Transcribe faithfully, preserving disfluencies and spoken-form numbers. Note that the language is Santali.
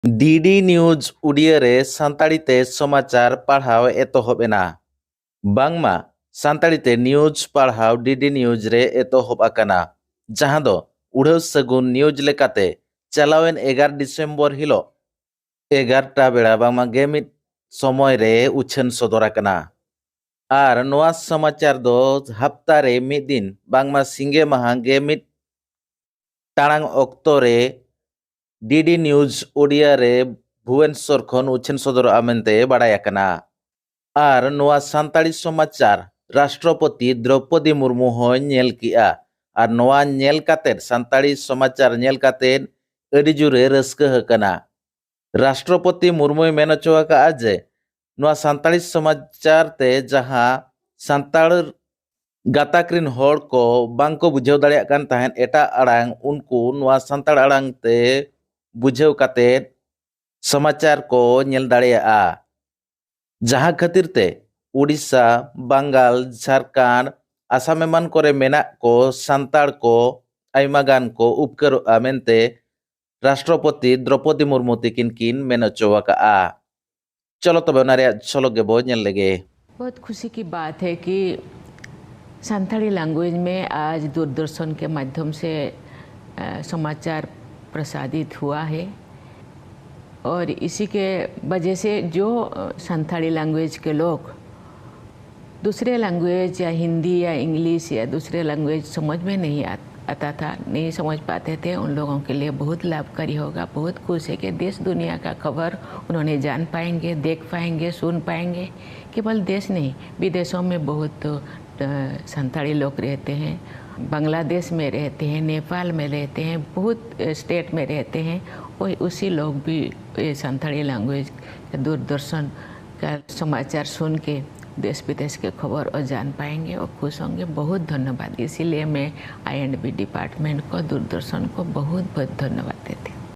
ᱰᱤᱰᱤ ᱱᱤᱭᱩᱡᱽ ᱩᱰᱤᱭᱟᱹ ᱨᱮ ᱥᱟᱱᱛᱟᱲᱤ ᱛᱮ ᱥᱚᱢᱟᱪᱟᱨ ᱯᱟᱲᱦᱟᱣ ᱮᱛᱚᱦᱚᱵ ᱮᱱᱟ᱾ ᱵᱟᱝᱢᱟ ᱥᱟᱱᱛᱟᱲᱤ ᱛᱮ ᱱᱤᱭᱩᱡᱽ ᱯᱟᱲᱦᱟᱣ ᱰᱤᱰᱤ ᱱᱤᱭᱩᱡᱽ ᱨᱮ ᱮᱛᱚᱦᱚᱵ ᱟᱠᱟᱱᱟ, ᱡᱟᱦᱟᱸ ᱫᱚ ᱩᱰᱷᱟᱹᱣ ᱥᱟᱹᱜᱩᱱ ᱱᱤᱭᱩᱡᱽ ᱞᱮᱠᱟᱛᱮ ᱪᱟᱞᱟᱣᱮᱱ ᱮᱜᱟᱨ ᱰᱤᱥᱮᱢᱵᱚᱨ ᱦᱤᱞᱳᱜ ᱮᱜᱟᱨ ᱴᱟ ᱵᱮᱲᱟ ᱵᱟᱝᱢᱟ ᱜᱮ ᱢᱤᱫ ᱥᱚᱢᱚᱭ ᱨᱮ ᱩᱪᱷᱟᱹᱱ ᱥᱚᱫᱚᱨ ᱟᱠᱟᱱᱟ᱾ ᱟᱨ ᱱᱚᱣᱟ ᱥᱚᱢᱟᱪᱟᱨ ᱫᱚ ᱦᱟᱯᱛᱟ ᱨᱮ ᱢᱤᱫ ᱫᱤᱱ ᱵᱟᱝᱢᱟ ᱥᱤᱸᱜᱮ ᱢᱟᱦᱟ ᱜᱮ ᱢᱤᱫ ᱴᱟᱲᱟᱝ ᱚᱠᱛᱚ ᱨᱮ ᱰᱤᱰᱤ ᱱᱤᱭᱩᱡᱽ ᱳᱰᱤᱭᱟ ᱨᱮ ᱵᱷᱩᱵᱚᱱᱮᱥᱚᱨ ᱠᱷᱚᱱ ᱩᱪᱷᱟᱹᱱ ᱥᱚᱫᱚᱨᱚᱜᱼᱟ ᱢᱮᱱᱛᱮ ᱵᱟᱲᱟᱭ ᱟᱠᱟᱱᱟ᱾ ᱟᱨ ᱱᱚᱣᱟ ᱥᱟᱱᱛᱟᱲᱤ ᱥᱚᱢᱟᱪᱟᱨ ᱨᱟᱥᱴᱨᱚᱯᱚᱛᱤ ᱫᱨᱚᱣᱯᱚᱫᱤ ᱢᱩᱨᱢᱩ ᱦᱚᱸᱭ ᱧᱮᱞ ᱠᱮᱜᱼᱟ᱾ ᱟᱨ ᱱᱚᱣᱟ ᱧᱮᱞ ᱠᱟᱛᱮᱫ, ᱥᱟᱱᱛᱟᱲᱤ ᱥᱚᱢᱟᱪᱟᱨ ᱧᱮᱞ ᱠᱟᱛᱮᱫ ᱟᱹᱰᱤ ᱡᱳᱨᱮ ᱨᱟᱹᱥᱠᱟᱹ ᱟᱠᱟᱱᱟ᱾ ᱨᱟᱥᱴᱨᱚᱯᱚᱛᱤ ᱢᱩᱨᱢᱩᱭ ᱢᱮᱱ ᱦᱚᱪᱚ ᱟᱠᱟᱫᱼᱟ ᱡᱮ ᱱᱚᱣᱟ ᱥᱟᱱᱛᱟᱲᱤ ᱥᱚᱢᱟᱪᱟᱨ ᱛᱮ ᱡᱟᱦᱟᱸ ᱥᱟᱱᱛᱟᱲ ᱜᱟᱛᱟᱠ ᱨᱤᱱ ᱦᱚᱲ ᱠᱚ ᱵᱟᱝ ᱠᱚ ᱵᱩᱡᱷᱟᱹᱣ ᱫᱟᱲᱮᱭᱟᱜ ᱠᱟᱱ ᱛᱟᱦᱮᱸᱫ ᱮᱴᱟᱜ ᱟᱲᱟᱝ, ᱩᱱᱠᱩ ᱱᱚᱣᱟ ᱥᱟᱱᱛᱟᱲ ᱟᱲᱟᱝ ᱛᱮ ᱵᱩᱡᱷᱟᱹᱣ ᱠᱟᱛᱮᱫ ᱥᱚᱢᱟᱪᱟᱨ ᱠᱚ ᱧᱮᱞ ᱫᱟᱲᱮᱭᱟᱜᱼᱟ᱾ ᱡᱟᱦᱟᱸ ᱠᱷᱟᱹᱛᱤᱨ ᱛᱮ ᱩᱰᱤᱥᱟ, ᱵᱟᱝᱜᱟᱞ, ᱡᱷᱟᱨᱠᱷᱟᱸᱰ, ᱟᱥᱟᱢ ᱮᱢᱟᱱ ᱠᱚᱨᱮ ᱢᱮᱱᱟᱜ ᱠᱚ ᱥᱟᱱᱛᱟᱲ ᱠᱚ ᱟᱭᱢᱟ ᱜᱟᱱ ᱠᱚ ᱩᱯᱠᱟᱹᱨᱚᱜᱼᱟ ᱢᱮᱱᱛᱮ ᱨᱟᱥᱴᱨᱚᱯᱚᱛᱤ ᱫᱨᱚᱯᱚᱫᱤ ᱢᱩᱨᱢᱩ ᱛᱤᱠᱤᱱ ᱠᱤᱱ ᱢᱮᱱ ᱦᱚᱪᱚ ᱟᱠᱟᱫᱼᱟ᱾ ᱪᱚᱞᱚ ᱛᱚᱵᱮ ᱚᱱᱟ ᱨᱮᱭᱟᱜ ᱡᱷᱚᱞᱚᱠ ᱜᱮᱵᱚ ᱧᱮᱞ ᱞᱮᱜᱮ᱾ बहुत खुशी की बात है कि संथाली लैंग्वेज में आज दूरदर्शन के माध्यम से, अ, समाचार प्रसारित हुआ है और इसी के वजह से जो, अ, संथाली लैंग्वेज के लोग दूसरे लैंग्वेज या हिंदी या इंग्लिश या दूसरे लैंग्वेज समझ में नहीं आ-, आता था, नहीं समझ पाते थे, उन लोगों के लिए बहुत लाभकारी होगा। बहुत खुश है कि देश दुनिया का खबर उन्होंने जान पाएंगे, देख पाएंगे, सुन पाएंगे। केवल देश नहीं, विदेशों में बहुत, अ, संथाली लोग रहते हैं, बांग्लादेश में रहते हैं, नेपाल में रहते हैं, बहुत, अ, स्टेट में रहते हैं। वही उसी लोग भी ये संथाली लैंग्वेज दूरदर्शन का समाचार सुन के देश विदेश के खबर और जान पाएंगे और खुश होंगे। बहुत धन्यवाद। इसीलिए मैं आई एंड बी डिपार्टमेंट को, दूरदर्शन को बहुत बहुत धन्यवाद देती हूँ।